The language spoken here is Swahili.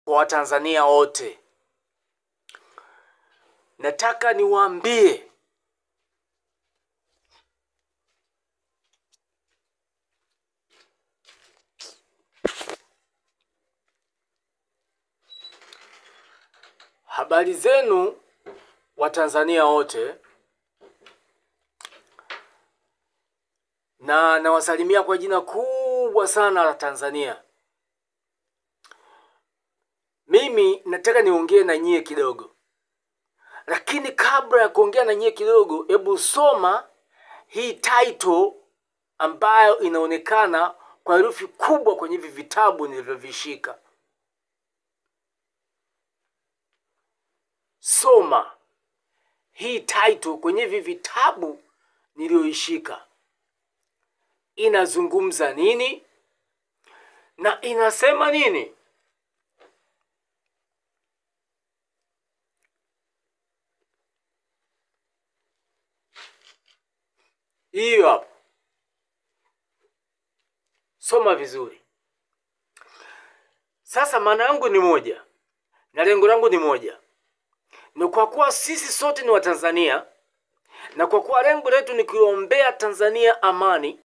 kwa Watanzania wote. Nataka niwaambie habari zenu Watanzania wote, na nawasalimia kwa jina kubwa sana la Tanzania. Mimi nataka niongee na nyie kidogo, lakini kabla ya kuongea na nyie kidogo, hebu soma hii title ambayo inaonekana kwa herufi kubwa kwenye hivi vitabu nilivyovishika. Soma hii title kwenye hivi vitabu niliyoishika, inazungumza nini na inasema nini? Hiyo hapo, soma vizuri. Sasa maana yangu ni moja na lengo langu ni moja, ni kwa kuwa sisi sote ni Watanzania na kwa kuwa lengo letu ni kuiombea Tanzania amani.